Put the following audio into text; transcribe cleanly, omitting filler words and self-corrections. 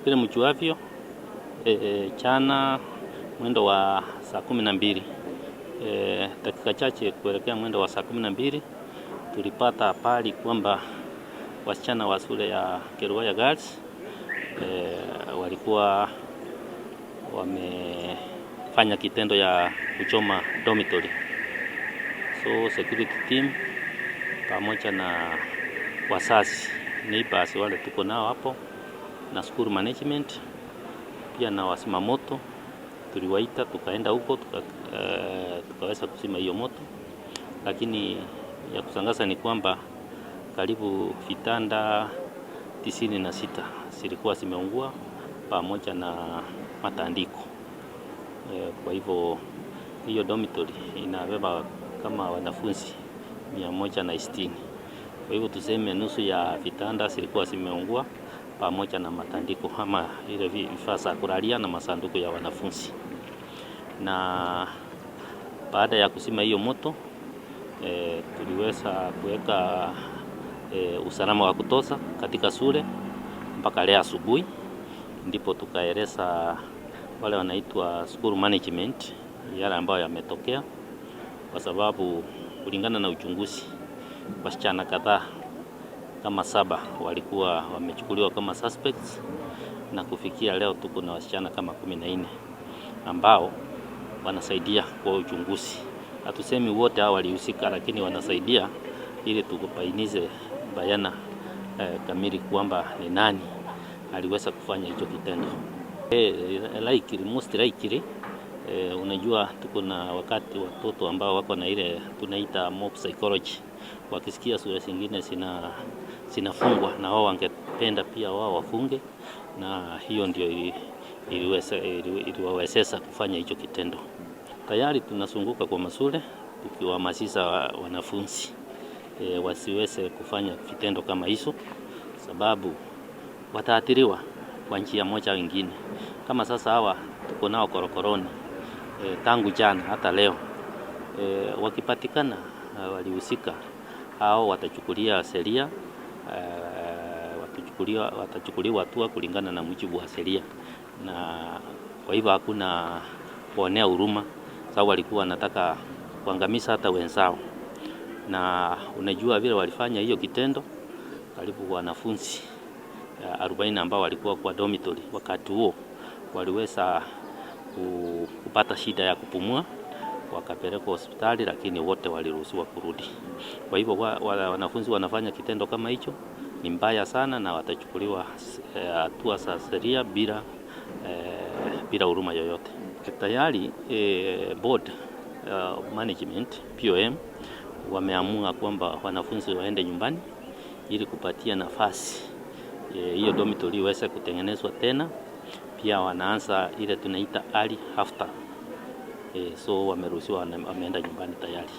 Vile mjuavyo, jana mwendo wa saa 12, dakika chache kuelekea mwendo wa saa 12, tulipata habari kwamba wasichana wa shule ya Kerugoya Girls walikuwa wamefanya kitendo ya kuchoma dormitory. So security team pamoja na wazazi, neighbors wale tuko nao hapo na school management pia na wazimamoto tuliwaita, tukaenda huko tukaweza kuzima hiyo moto, lakini ya kushangaza ni kwamba karibu vitanda 96 zilikuwa zimeungua pamoja na matandiko. Kwa hivyo hiyo dormitory inabeba kama wanafunzi 160. Kwa hivyo tuseme nusu ya vitanda zilikuwa zimeungua pamoja na matandiko ama ile vifaa za kulalia na masanduku ya wanafunzi. Na baada ya kuzima hiyo moto, tuliweza kuweka usalama wa kutosha katika shule mpaka leo asubuhi, ndipo tukaeleza wale wanaitwa school management yale ambayo yametokea, kwa sababu kulingana na uchunguzi wasichana kadhaa kama saba walikuwa wamechukuliwa kama suspects, na kufikia leo tuko na wasichana kama 14 ambao wanasaidia kwa uchunguzi. Hatusemi wote hao walihusika, lakini wanasaidia ili tukubainize bayana kamili kwamba ni nani aliweza kufanya hicho kitendo. Likely, most likely, unajua tuko na wakati watoto ambao wako na ile tunaita mob psychology, wakisikia shule zingine zinafungwa na wao wangependa pia wao wafunge, na hiyo ndio iliwawezesha kufanya hicho kitendo. Tayari tunazunguka kwa mashule tukiwahamasisha wanafunzi wasiweze kufanya vitendo kama hizo, sababu wataathiriwa kwa njia moja au nyingine. Kama sasa hawa tuko nao korokoroni tangu jana hata leo, wakipatikana walihusika hao watachukulia sheria, watachukuliwa hatua kulingana na mujibu wa sheria, na kwa hivyo hakuna kuonea huruma, sababu walikuwa wanataka kuangamiza hata wenzao, na unajua vile walifanya hiyo kitendo, karibu wanafunzi 40 ambao walikuwa kwa dormitory wakati huo waliweza kupata shida ya kupumua, wakapelekwa hospitali, lakini wote waliruhusiwa kurudi. Kwa hivyo wanafunzi wanafanya kitendo kama hicho ni mbaya sana, na watachukuliwa hatua za sheria bila huruma yoyote. Tayari board management BOM wameamua kwamba wanafunzi waende nyumbani ili kupatia nafasi hiyo dormitory iweze kutengenezwa tena. Pia wanaanza ile tunaita early after, so wameruhusiwa, wameenda nyumbani tayari.